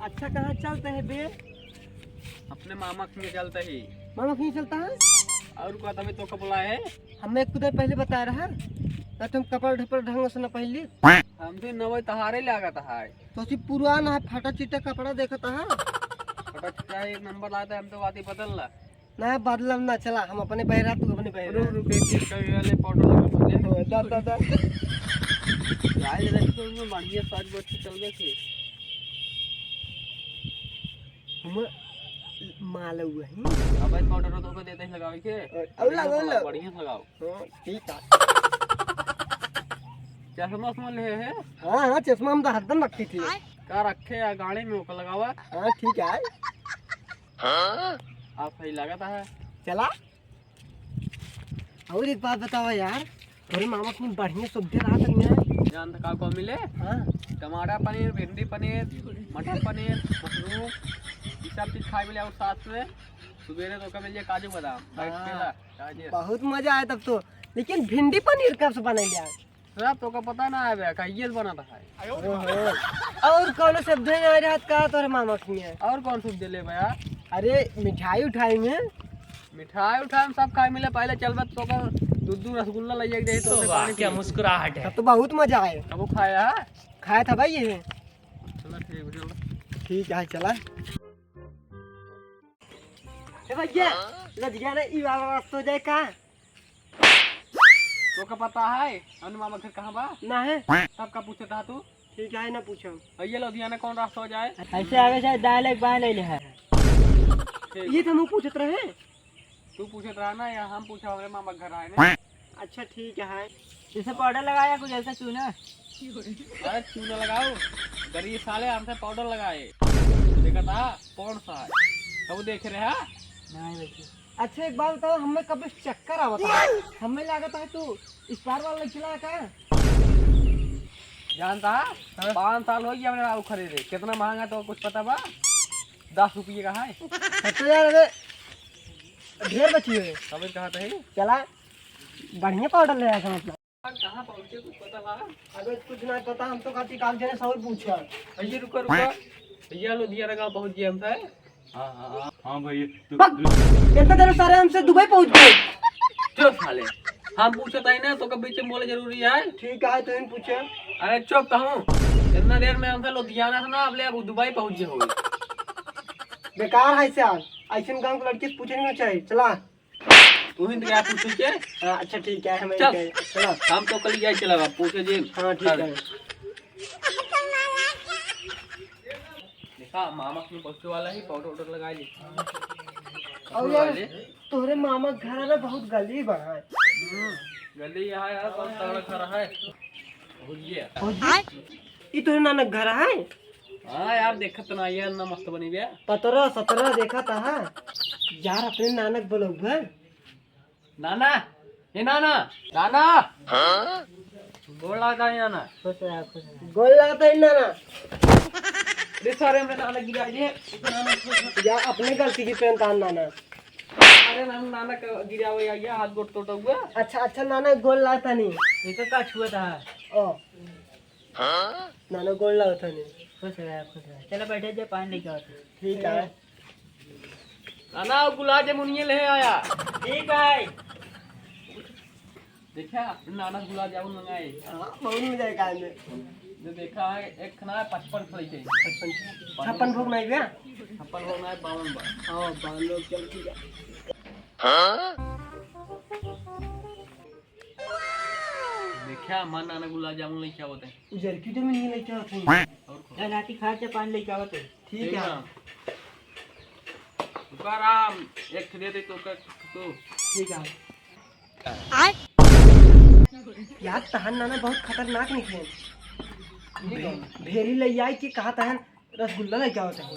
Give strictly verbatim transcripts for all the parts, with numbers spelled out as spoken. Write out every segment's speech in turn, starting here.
अच्छा, कहाँ चलते हैं बे? अपने मामा के चलते ही। मामा कहीं चलता है? और का, तभी तो का बुलाए है? हमें एक कुदे पहले बताए रहा, तो तुम कपड़ा ढपड़ा ढंग से न पहली। हम तो नवे तहारे लागत है। तो सी पुराना है, फटा चिट्टा कपड़ा देखता है। फटा चिट्टा एक नंबर लाता है, हम तो बात ही बदल ला। ना बदलब ना, चला, हम अपने बहरा, तू अपने बहरा। रुक, रुक, एक चीज का ये वाले पाउडर लगा पहले। हाँ, दा, दा, दा। यार, ये रेस्टोरेंट में बढ़िया साज गोज से चल गए थे। हम मालू है। अब भाई पाउडर तो को देते ही लगावे के। और, और लगाओ, लगाओ। बढ़िया से लगाओ। हाँ, ठीक है। चश्मा उश्मा ले है? हाँ, हाँ, चश्मा हम तो हरदम रखी थी। का रखे या गाड़ी में ओकर लगावा? हाँ, ठीक है। हाँ? आप सही लागत है। चला। और एक बात बतावा यार, तोरे मामा के बढ़िया सुविधा रहा तनिया। जानत का को मिले? हाँ। टमाटर पनीर, भिंडी पनीर, मटर पनीर, मशरूम, ये सब चीज खाए मिले। और साथ में सुबेरे तो का मिल जाए काजू बादाम, हाँ। डाइट केला, काजू। बहुत मजा आए तब तो। लेकिन भिंडी पनीर कब से बनैले यार? सब तो का पता ना है बे, कहिए से बनत है। ओहो। और कौनो सुविधा नहीं रहत का तोरे मामा के हियाँ? और कौन सुविधा ले बे? अरे, मिठाई उठाई में? मिठाई उठाई में सब खाए मिले। पहले चल बे, तो का दूध, दूध रसगुल्ला ले जाके दे, तो वाह, पानी क्या पी। मुस्कुराहट है। तब तो बहुत मजा आए। अब वो खाया है? खाया था भाई ये। चलो ठीक है, चलो। ठीक है, चला। ए भैया, लदिया ना ई वाला रास्ता जाए का? तो का पता है, अनु मामा घर कहाँ बा? ना है। तब का पूछत रहा तू? ठीक है, ना पूछो। भैया, लुधियाना कौन रास्ता हो जाए? ऐसे आगे से दाएं ले, बाएं ले ले है। ठीक। ये तो हम पूछत रहे। तू पूछत रहा ना, या हम पूछा, हमरे मामा घर आए ना। अच्छा, ठीक है। जैसे पाउडर लगाया कुछ ऐसा चूना। अरे चूना लगाओ, गरीब साले हमसे पाउडर लगाए। देखा था कौन सा है, कब देखे रहे? नहीं देखे। अच्छा, एक बात बताओ, हमें कब चक्कर आवत है? हमें लागत है तू इस पार वाला लड़की लगा का? जानता है? हाँ। पाँच साल हो गया हमने बाबू खरीदे, कितना महंगा तो कुछ पता बा? दस रुपये का है। तो यार, अबे ढेर बची है। समझ कहा था ही? चला, बढ़िया पाउडर ले आया था मतलब। कहाँ पहुँचे कुछ पता बा? अबे कुछ ना पता, हम तो खाती कागज ने सवाल पूछा। भैया रुको, रुको। भैया लुधियाना गाँव पहुँच गए हम तो। हाँ, हाँ, हाँ, हाँ भैया, तू बक! इतना देर सारे हमसे दुबई पहुँच गए। चुप साले, हम पूछत है ना, तो कब बीच में बोले जरूरी है? ठीक है, तू ही पूछे। अरे चुप कहूँ, इतना देर में हमसे लुधियाना से ना, अब ले अब दुबई पहुँच गए हो। बेकार है साल, ऐसे गाँव के लड़की से पूछे नहीं चाहिए। चला। तू ही तो क्या पूछे के? हाँ, अच्छा ठीक है, हमें चल। क्या है? चला। हम तो कल जाए चला, पूछे जी। हाँ, ठीक है। देखा, मामा के पहुँचे वाला ही, पाउडर उडर लगा ली। और लगा यार, ले। तोहरे मामा के घर है ना, बहुत गली बा है। हम्म, गली यहाँ यार, बहुत तगड़ा घर है। भुजिया। भौजी, ई तोहरे नाना के घर है? हाँ यार, देखत ना यार, ना मस्त बनी बे। पतरा सतरा देखा था। यार, अपने नाना के बोलौबे। नाना, ए नाना, नाना। हाँ? गोड़ लागत है नाना। खुश रहा, खुश रहा। गोड़ लागत है नाना। अरे सारे हमरे नाना गिरा दिए। या अपने गलती की पेन तान नाना। अरे नाना, नाना का गिरा हुआ या, या हाथ गोड़ टूटा हुआ। अच्छा, अच्छा नाना, गोड़ लागत नहीं। ये तो का छुआ था? ओ। हाँ? नाना गोड़ लागत नहीं। खुश रहा, खुश रहा। चलो बैठे जा, पानी लेके आओ। ठीक है। नाना, वो गुलाब जामुनिया ले आया। ठीक भाई। देखा, नाना गुलाब जामुन मंगाए। हाँ, बहुत मजा आया खाए में। जो देखा है, एक खाना है, पचपन खरीदे। पचपन, छप्पन भोग नहीं गया? छप्पन भोग नहीं, बावन बा। हाँ, बावन लोग चल ठीक है। हाँ? देखा, हमार नाना गुलाब जामुन लेके आवत है। उजर की जमीन नहीं लेके आवत है। और कौन? या नाती खा के पानी लेके आवत है। ठीक है। रुका राम, एक ठे दे दे तो कर, तो। ठीक है। यार, तहार नाना बहुत खतरनाक निकले। ठीक है। भे-, भेरी ले आई कि कहा तहन रसगुल्ला लेके आवत है।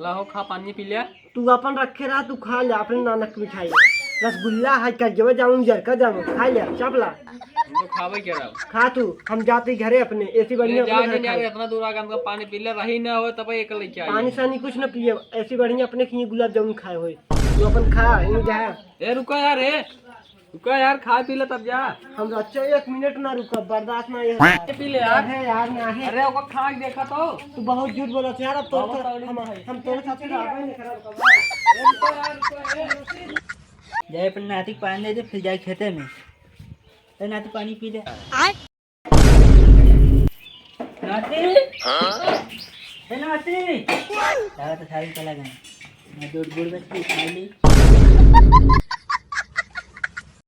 लाओ, खा, पानी पी ले। तू अपन रखे रहा, तू खा ले अपने नाना के मिठाई। रसगुल्ला है, कजवा जामुन, जरका जामुन, खा ले, चपला। हम तो खावे के रहो। खा तू, हम जाते घरे अपने, ऐसी बढ़िया ले जा, अपने घर जा, खाए। इतना दूर आके हमको पानी पी ले, रही ना हो तब एक लेके आई। पानी सानी कुछ ना पिए, ऐसी बढ़िया अपने खिए गुलाब जामुन खाए होए। तू अपन खा, यहीं जा। ए, रुको यार, ए। रुका यार, खा पी ले तब जा। हम रच्चो एक मिनट ना रुका, बर्दाश्त ना ये। पी ले यार। अरे यार, ना है। अरे, ओकर खा के देखा तो। तू बहुत झूठ बोलत यार, अब तो, बाबा तो तगड़ी हम, खाई। हम तोरे साथे रहबे नहीं करब। ए, रुको यार, रुको, ए। जाए अपन नाती के पानी दे दे, फिर जाए खेते में। ए नाती, पानी पी ले। नाती। ए नाती। सारा तो सारी चला गए। मैं दूध गुड़ बेच के खा ली।